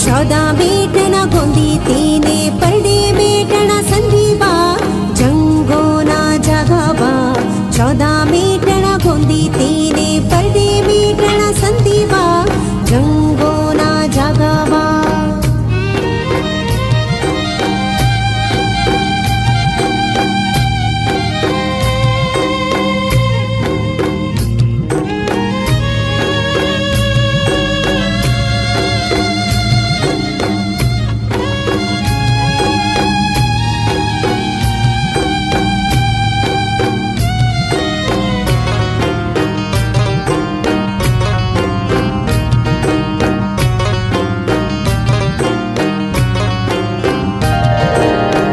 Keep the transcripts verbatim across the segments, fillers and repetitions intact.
चौदा मेटना गोंदी तीने परडे मेटना संदीबा, जंगोना जगाबा। चौदा मेटना गोंदी तीने परडे मेटना संदीबा, जंगोना जगाबा।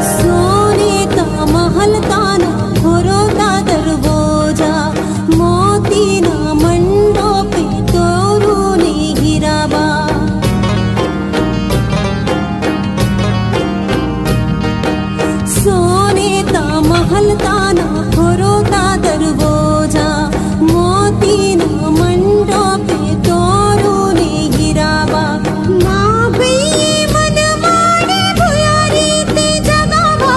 सोने ता महल ताना खोरो ता दरवाजा, मोती ना मंडोपे तोरू ने हीराबा। सोने ता महल ताना खोरो ता दरवाजा, मोती ना मंडोपे तोरू ने हीराबा। मा बेई मन मारे भुयारी ते जगावा,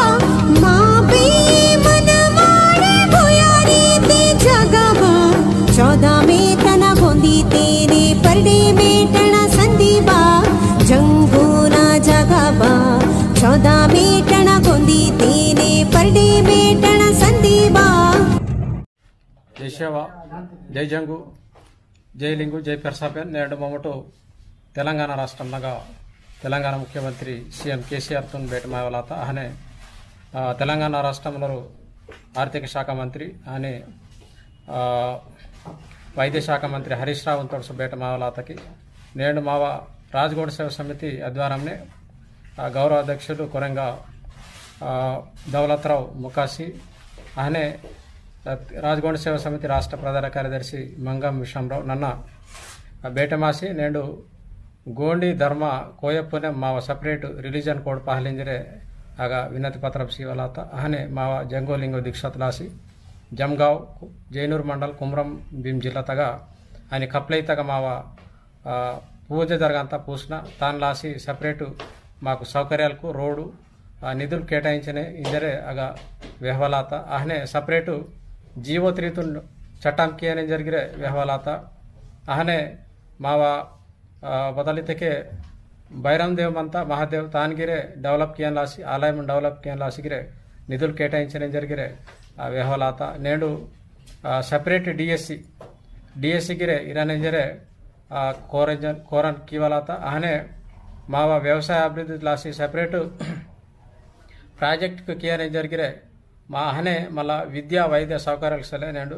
मा बेई मन मारे भुयारी ते जगावा। चौदा मेटना गोंदी तीने परडे मेटना संदीबा, जंगोना जगाबा। चौदा मेटना गोंदी तीने परडे मेटना संदीबा। जय सेवा, जय जंगु, जय लिंगु, जय पेरसापेन। नेंडु ममटु तेलंगाना राष्ट्रम नगा तेलंगाना मुख्यमंत्री सीएम केसीआर तुन भेट मावलाता। अहने, आ, तेलंगाना राष्ट्रम नरु आर्थिक शाखा मंत्री अहने, आ, वैद्य शाखा मंत्री हरीश राव तोड़सो भेट मावलाता की नेंडु मावा राजगोंड सेवा समिति आध्वर्यमने, आ, गौरव अध्यक्षुडु कोरेंगा, आ, दौलतराव मुकासी, अहने राजगोंड सेवा समिति राष्ट्र प्रधान कार्यदर्शी मंगम विश्वमराव नन्ना, आ, भेट मासी नेंडु गोंडी धर्म कोयपुने मावा separate religion code पहलिंजरे आगा विनति पत्रम सीवलाता। अहने मावा जंगो लिंगो दीक्षात लासी जमगांव जैनूर मंडल कुमरम भीम जिल्ला तगा अनि कपलई तगा मावा आ, पूजा जरगंता पूसना तान लासी separate माकु सौकर्यालकु रोडु, आ, निधुल केटाइंचने इंजरे अगा वेहवलाता। अहने separate जीवो त्रीतुन चट्टम कियने जरगिरे वेहवलाता। अहने मावा, आ, बदलितके बैरम देव मंता महादेव तान गिरे develop कियन लासी, आलयम develop कियन लासी गिरे निधुल केटाइंचने जरगिरे, आ, वेहवलाता। नेंडु, आ, separate डीएससी, डीएससी गिरे इराने जरे आ, कोरंजन, कोरन कीवलाता, अहने मावा व्यवसाय अभिवृद्धि लासी separate project को किया ने जरगिरे, मा अहने मला विद्या वैद्य सौकर्याल सले नेंडु,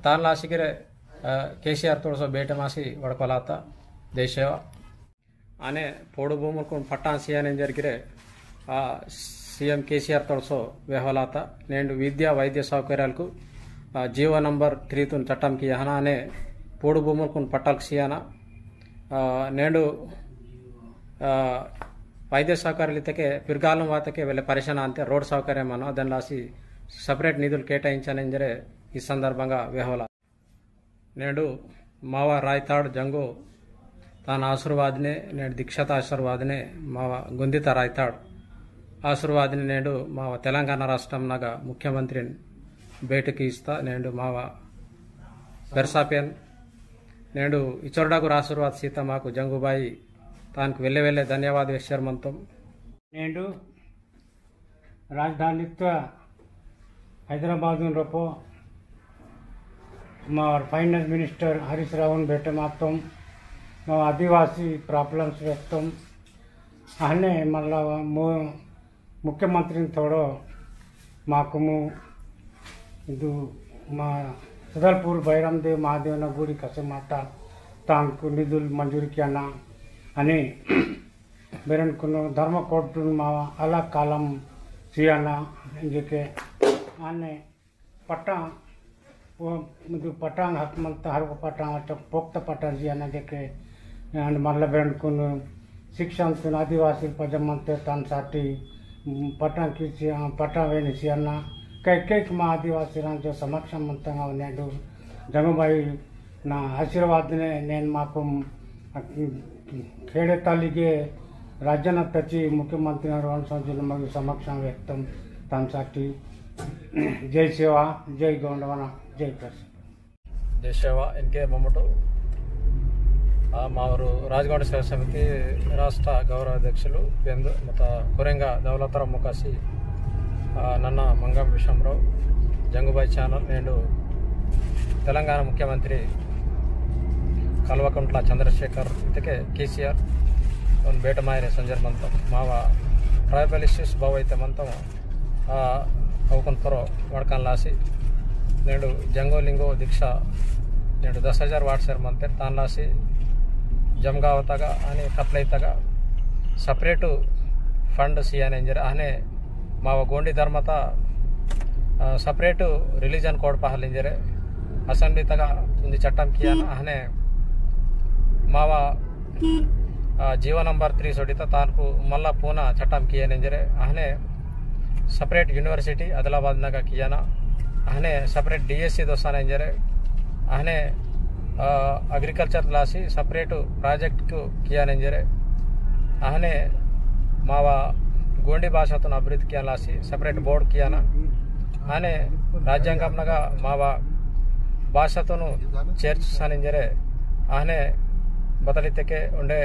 तान लासी गिरे, आ, केसीआर तोड़सो भेट मासी वड़कोलाता, जय सेवा। अने पोडु भूमुलकुन पट्टान सियाने जरगिरे, आ, सीएम केसीआर तोड़सो वेहवलाता, नेंडु विद्या वैद्य सौकर्यालकु, आ, जीवो नंबर थ्री तुन चट्टम कियहना अने पोडु भूमुलकुन पट्टालकु सियाना, आ, नेंडु, आ, वैद्य सौकर्यालु इत्तेके पिरगालुं वातेके वेले परेशान अंते रोड सौकर्यम मनो, अदेन लासी separate निधुलु केटायिंचाना इंजरे ई संदर्भंगा वेहवला। नेंडु मावा रायताड़ जंगो तान आशीर्वादने, नेंडु दीक्षात आशीर्वादने, मावा गुंदिता रायताड़ आशीर्वादने नेंडु मावा तेलंगाना राष्ट्रम नगा मुख्यमंत्री बैठक इस्ता नेंडु मावा बेरसापेन नेंडु इचोरडागुर आशीर्वाद सीता माकु जंगुबाई तानकु वेल्ले वेल्ले धन्यवाद वेस्सर मंतोम। नेंडु राजधानीत हैदराबाद रोपो मावर finance minister हरीश रावुन भेट मातोम, मा आदिवासी problems वेहतोम, अहने मल्ला मु-, मुख्यमंत्री थोड़ो माकुमु इदु मा सदलपुर भैरम देव महादेव न गुड़ी कसे माता तांकु निधुल मंजूरी कियाना अनि बेरन कुनो धर्म कोड मा अलग column सियाना इंजेके अहने पट्टा वो मुझे पट्टा हक मलता हर को पट्टा अच्छा पोक्त पट्टा सियाना जेके अहने मल्ला बेरन कुनो शिक्षण तुन आदिवासी पजम मलते तन साटी पट्टा की सिया-, पट्टा वेनी सियाना कई कई मा आदिवासी रांचो समक्षम मलता नेंडु जंगुबाई ना आशीर्वादने नेन माकुम खेड़े तालिगे राज्यना तची मुख्यमंत्री रोहन संजय मग समक्षम व्यक्तम तमसाटी। जय सेवा, जय गोंडवाना, जय कृषि। जय सेवा। इनके मम्मटो, आ, मावरु राजगोंड सेवा समिति राष्ट्र गौरव अध्यक्षुलु पेंदु मत कोरेंगा दौलतराव मुकासी, आ, नन्ना मंगम विषमराव, जंगुबाई channel, नेंडु तेलंगाना मुख्यमंत्री कल्वकुंट्ला चंद्रशेखर इतके केसीआर उन बेट मायरे संजर मंतम। मावा tribal issues बावैते मंतम, आ, अवकुन परो वड़कन लासी, नेंडु जंगो लिंगो दीक्षा, नेंडु दस हजार वाट सेर मंतेर, तान लासी जमगाव तगा अनि कपले तगा separate fund सियाने इंजर, अहने मावा गोंडी धर्मता, आ, separate religion code पहल इंजरे, assembly तगा उंदी चट्टम कियाना, अहने मावा आ, जीवो number three सोडिता तानकु मल्ला पूना चट्टम कियेने इंजरे, अहने separate university आदिलाबाद नगा कियाना, अहने separate डीएससी दोसाना इंजरे, अहने, आ, agriculture लासी separate project कु कियाने इंजरे, अहने मावा गोंडी भाषातुन अभिवृद्धि कियाना लासी separate board कियाना, अहने राज्यांगम नगा मावा भाषातुनु चेर्चसाना इंजरे, अहने बतलितेके उंडे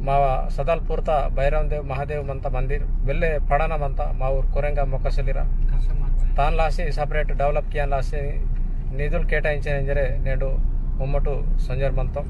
मावा सदलपुरता भैरव देव महादेव मंता मंदिर, वेल्ले पड़ाना मंता मावुर कोरेंगा मोकसलिरा। तान लासी separate develop कियाना लासी निधुल केटाइंचे इंजरे नेंडु मुम्मटु संजर मंतोम।